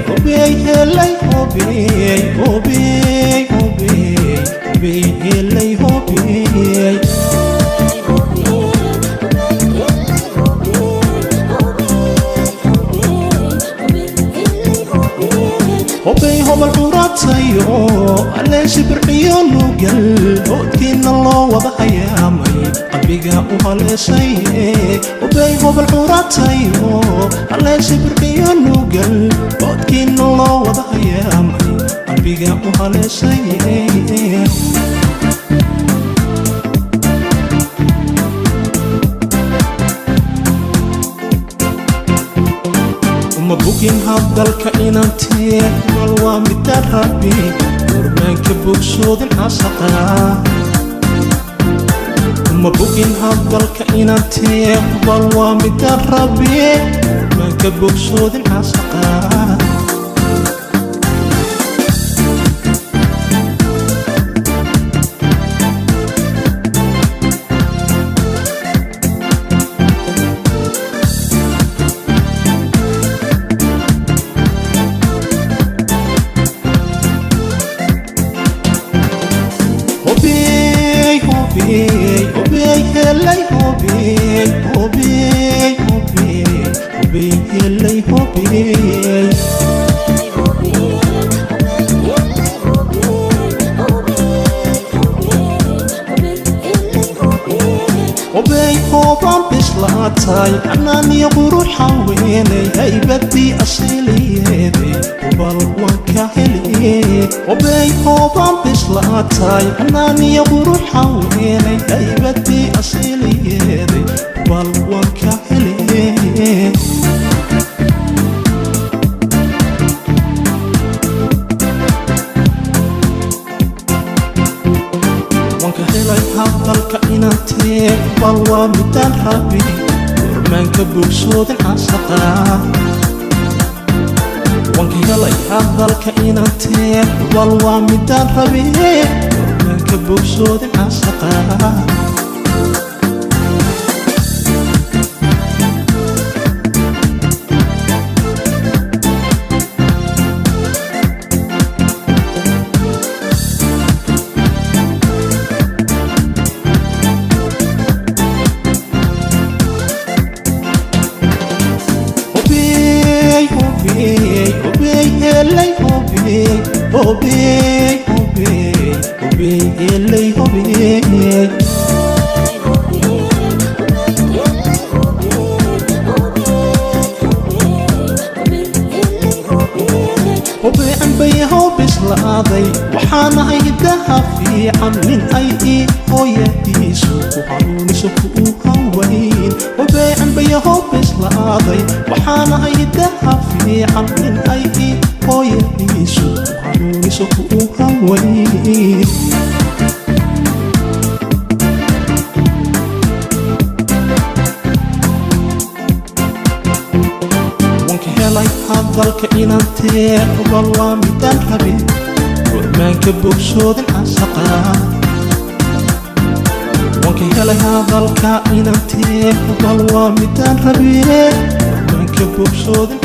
Hobey helay hobey hobey hobey hobey helay hobey Hobey hobal curatsayo alle shibirciyo nugal hoodkiina loo wada hayaamay qalbiga u haleeshay Hobey hobal curatsayo alle shibirciyo nugal hoodkiina loo wada hayaamay qalbiga u haleeshay Ma bugin hadalka inantee wal waa midaan rabbi gurmaanka bogsoodin casaqa Ma bugin hadalka inantee wal waa midaan rabbi gurmaanka bogsoodin casaqa Hobey hobey hobey helay hobey hobey hobey hobey helay hobey Hobey hobaan bislaatay anaaniyo quruxa weynay haybadii asiliyeeday hubal waan ka heliyey Hobey hobaan bislaatay anaaniyo quruxa weynay haybadii asiliyeeday hubal waan ka heliyey Wanka helay hadalka inantee bal waa midaan rabbi gurmaanka bogsoodin casaqa Wanka helay hadalka inantee bal waa midaan rabbi gurmaanka bogsoodin casaqa Hobey hobey hobey helay hobey hobey hobey hobey helay hobey Hobey anbayahow bislaaday waxaan ahay hiddaha fiican nin ay ii hooyadiisu ku hanuuniso ku hawayn Hobey anbayahow bislaaday waxaan ahay hiddaha fiican nin ay ii hooyadiisu ku hanuuniso ku hawayn Wanka helay hadalka inantee bal waa midaan rabin gurmaanka bogsoodin casaqa Wanka helay hadalka inantee bal waa midaan rabin gurmaanka bogsoodin